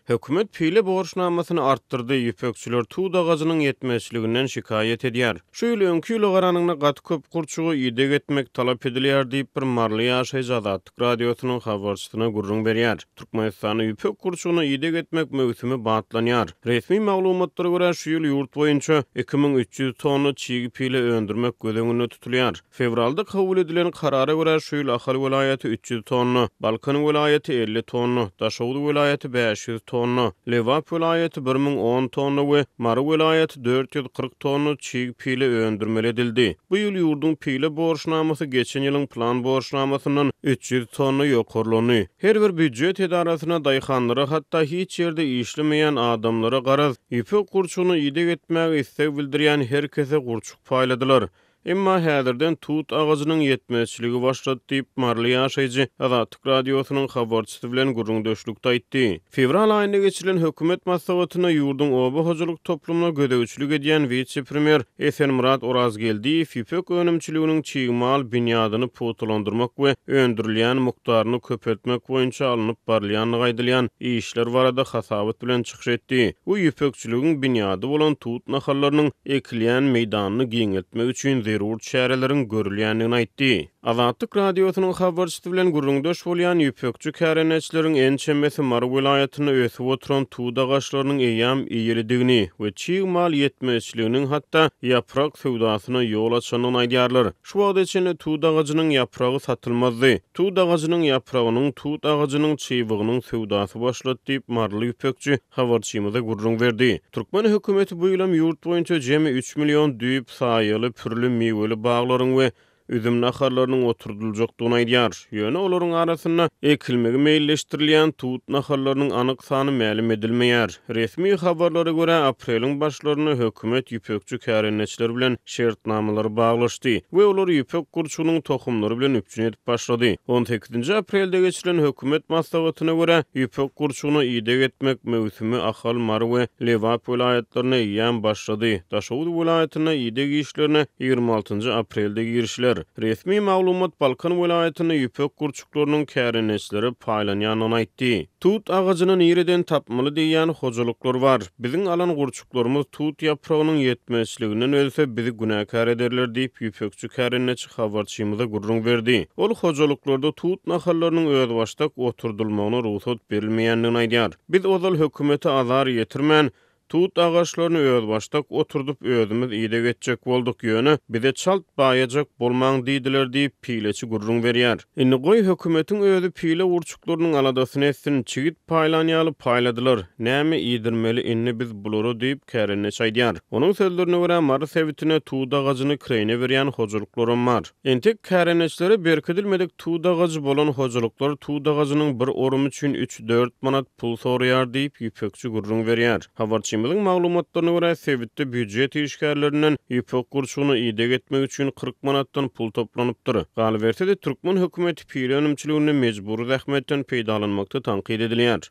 Hökümet pile borçnamasyny artdyrdy, ýüpekçiler tut agajynyň ýetmezçiliginden şikaýat edýär. Şu ýyl öňki ýyla garanyňda gaty köp gurçuga ideg etmek talap edilýär diýip, bir maryly ýaşaýjy Azatlyk Radiosynyň habarçysyna gürrüň berýär. Türkmenistanda ýüpek gurçugyna ideg etmek möwsümi batlanýar. Resmi maglumatlara görä, şu ýyl ýurt boýunça 2300 tonna çig pile öndürmek göz öňünde tutulýar. Fewralda kabul edilen karara görä, şu ýyl Ahal welaýaty 300 tonna, Balkan welaýaty 50 tonna, Daşoguz welaýaty 500 tonna, Lebap welaýaty 1010 tonna we Mary welaýaty 440 tonna çig pile öndürmeli edildi. Bu ýyl ýurduň pile borçnamasy geçen ýylyň plan borçnamasyndan 300 tonna ýokarlandy. Her bir býujet edarasyna, daýhanlara, hatda hiç ýerde işlemeýän adamlara, garaz, ýüpek gurçugyna ideg etmäge isleg bildirýän her kese gurçuk paýladylar. Emma häzirden tut agajynyň ýetmezçiligi başlady diýip, maryly ýaşaýjy Azatlyk Radiosynyň habarçysy bilen gürrüňdeşlikde aýtdy. Fewral aýynda geçirilen hökümet maslahatynda ýurduň oba hojalyk toplumyna gözegçilik edýän wise-premýer Esenmyrat Orazgeldiýew ýüpek önümçiliginiň çig mal binýadyny pugtalandyrmak we öndürilýän mukdaryny köpeltmek boýunça alnyp barylýandygy aýdylýan işler barada hasabat bilen çykyş etdi we ýüpekçiligiň binýady bolan tut nahallarynyň ekilýän meýdanyny giňeltmek üçin zerur çäreleriň görülýändigini aýtdy. Azatlyk Radiosynyň habarçysy bilen gürrüňdeş bolýan ýüpekçi kärendeçileriň ençemesi Mary welaýatynda ösüp oturan tut agaçlarynyň eýýäm eýelidigini we çig mal ýetmezçiliginiň hatda ýaprak söwdasyna ýol açandygyny aýdýarlar. Şu wagta çenli tut agajynyň ýapragy satylmazdy. Tut agajynyň ýapragynyň, tut agajynyň çybygynyň söwdasy başlady diýip, maryly ýüpekçi habarçymyza gürrüň berdi. Türkmen hökümeti bu ýylam ýurt boýunça jemi üç million düýp saýaly, pürli, miweli baglaryň we üzüm nahallarynyň oturdyljakdygyny aýdýar. Ýöne olaryň arasynda ekilmegi meýilleşdirilýän tut nahallarynyň anyk sany mälim edilmeýär. Resmi habarlara görä, apreliň başlarynda hökümet ýüpekçi kärendeçiler bilen şertnamalary baglaşdy we olary ýüpek gurçugynyň tohumlary bilen üpjün edip başlady. On sekizinji aprelde geçirilen hökümet maslahatyna görä, ýüpek gurçugyna ideg etmek möwsümi Ahal, Mary we Lebap welaýatlarynda eýýäm başlady. Daşoguz welaýatynda ideg işlerine 26-njy aprelde girişiler. Resmi maglumat Balkan welaýatynda ýüpek gurçuklarynyň kärendeçilere paýlanýandygyny aýtdy. Tut agajyny nireden tapmaly diýýän hojalyklar bar. Biziň alan gurçuklarymyz tut ýapragynyň ýetmezçiliginden ölse, bizi günäkär ederler diýip, ýüpekçi kärendeçi habarçymyza gürrüň berdi. Ol hojalyklarda tut nahallarynyň özbaşdak oturdylmagyna rugsat berilmeýändigini aýdýar. Biz ozal hökümete azar ýetirmän, tut agaçlaryny özbaşdak oturdyp, özümiz ideg etjek bolduk, ýöne bize çalt baýajak bolmaň diýdiler diýip, pileçi gürrüň berýär. Indi goý, hökümetiň özi pile gurçuklarynyň aladasyny etsin, çigit paýlan ýaly paýladylar, näme iýdirmeli indi biz bulara diýip, kärendeçi aýdýar. Onuň sözlerine görä, Mary sebitinde tut agajyny kireýine berýän hojalyklaram bar. Entek kärendeçilere berkidilmedik tut agajy bolan hojalyklar tut agajynyň bir orumy üçin üç-dört manat pul soraýar diýip, ýüpekçi gürrüň berýär. Habarçymyzyň maglumatlaryna görä, sebitde býujet işgärlerinden ýüpek gurçugyna ideg etmek üçin 40 manatdan pul toplanypdyr. Galyberse-de, türkmen hökümeti pile önümçiliginde mejbury zähmetden peýdalanmakda tankyt edilýär.